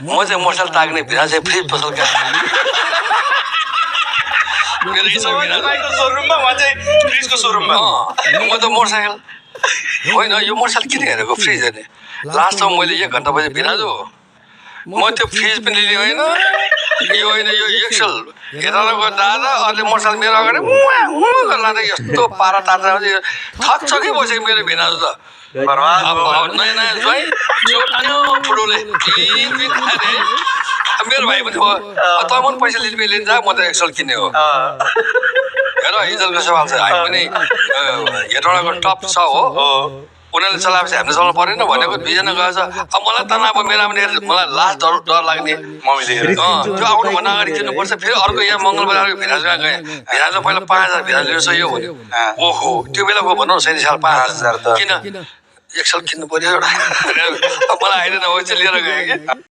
म चाहिँ मोटरसाइकल ताग्ने भिरा चाहिँ फ्रिज पसलका मेरो इच्छा सोरुममा म चाहिँ फ्रिजको सोरुममा म त मोटरसाइकल होइन यो मोटरसाइकल किन हेरेको फ्रिज हेर्ने लास्ट टाइम मैले 1 घन्टा पछि भिराजु म त्यो फ्रिज पनि लिने होइन यो होइन यो एक्सल हेरेर दादा अहिले मोटरसाइकल मेरो अगाडि लाँदा यस्तो पारा तार्दा थच्छ कि बसेको मेरो भिराजु त नयाँ नयाँ ज्वाइँ चोट्यो फुटोले मेरो भाइ पनि भयो त पनि पैसा लिनु जा म त एक्सल किन्ने हो हेर हिजोको सवाल छ हामी पनि हेटौँडाको टप छ हो उनीहरूले चलाएपछि हामीले चलाउनु परेन भनेको 2 जना गएछ अब मलाई तनाव मेरो मलाई लास्ट डर लाग्ने मम्मीले त्यो आउनु भन्दा अगाडि किन्नुपर्छ फेरि अर्को यहाँ मङ्गलबार भिराजमा गएँ भिराजमा पहिला 5000 भिराज लिनु छ यो भन्यो ओहो त्यो बेलाको भनौँ 37 साल 5000 त किन एक्सल किन्नु पर्यो एउटा मलाई आइदिएन हो चाहिँ लिएर गएँ कि